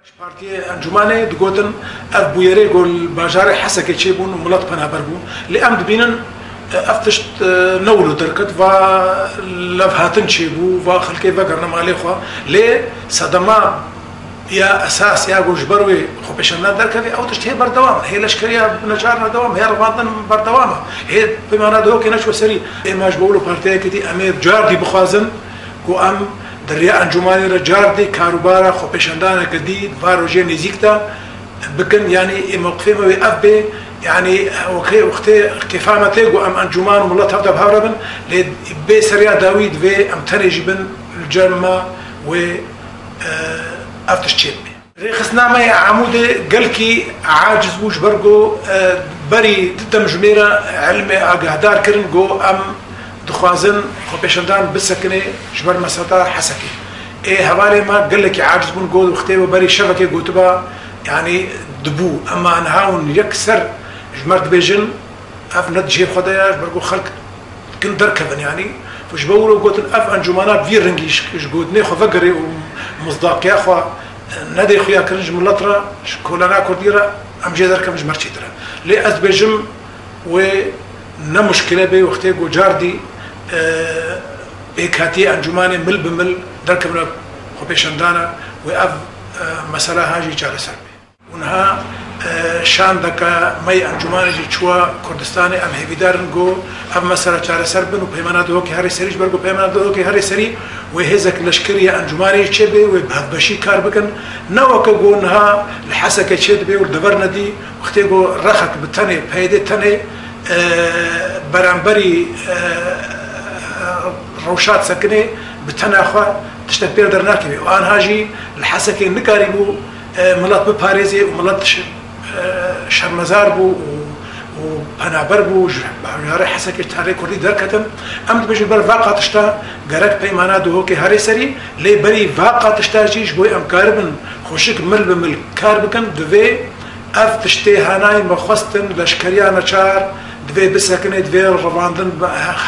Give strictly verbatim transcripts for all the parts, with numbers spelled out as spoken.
Partiyê Encûmanê digotin, ev bûyerê ku li bajarê Hesekê çêbûn û milet penaber bû. Lê em dibînin, ev tişt, e, ne wilo derket, va levhatin çêbû, va xelkê vegerine malê xwe. Lê sedema ya esas ya ku ji ber wê xwepêşandan derkeve, ew tişt hê berdewam e. Hê leşkeriya neçar berdewam e, hê revandin berdewam e. Hê peymana Duhokê neçwe serî. Êma ji bo wilo partiya Yekîtî em ê cardî bixwazin, ku em di riya encûmanê re cardî karûbara xwepêşandaneke dî di van rojê nêzîk de bikin, yanî ê mewqifê me wê ev bê, yanî wexê wextê kêfa me tê ku em encûman û milet hev de bi hev re bin, lê bê seriya dawî divê em tenê jî bin li cem me wê, e, ev tişt çê bibe. Rêxistina me ya Amûdê gelkî aciz bû, ji ber ku, e, berî di demjimêra ilmê agahdar kirin ku em dixwazin xwepêşandan bisekinê ji ber mesela Hesekê. Ê hevalê me gelekî aciz bûn, ku wextê we berî şevekê gotiba, yanî dibû. Ema niha hûn yek ser ji me re dibêjin, ev ne di cihê xwe de ye, ji ber ku xelk dikin derkevin, yanî. Ji bo wilo gotin, ev encûmana bi vî rengî ji, ji gotinê xwe vegere û mizdaqiya xwe nedê xuya kirin ji milet re, ji kolana kurdî re, em jê derkevin ji me re çêtir e. Lê ez dibêjim, wê ne muşkile bê, wextê ku cardî, e, pêkhatiyê encûmanê mil bi mil derkevine xwepêşandana, wê ev, e, mesela ha jî çareser bê. Û niha, e, şandeke me yê encûmanê jî çûwa Kurdistanê, em hêvîdar in ku ev mesela çareser bin û peymana Duhokê herê serî, ji ber ku peymana Duhokê herê serî wê hêzek leşkerî ya encûmanê jî çêbê, wê bi hevbeşî kar bikin. Ne weke ku niha li Hesekê çêdibe û li dever nedî, wextê ku rexek bi tenê, PYD tenê, e, beramberî, e, rewşa disekine, bi tena xwe tiştek pêr dernakeve. Û anha jî li Hesekê nikarîbû, e, milet biparêzê û milet şi-, e, şermezar bû û, û penaber bû, ji bajarê Hesekê ji tarê kurdî derketin. Em dibêjin ber vaqa tişta gerek peymana Duhokê herê serî, lê berî vaqa tişta jî ji bo em karibin xweşik mil bi mil kar bikin, divê ev tiştê hanayî me xwestin, leşkeriya neçar, divê bisekinê, divê revandin,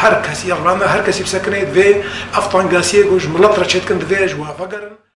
her kesî, revandin her kesî bisekinê, divê ev tengasiyê ku ji milet re çêdikin, divê ji wa vegerin.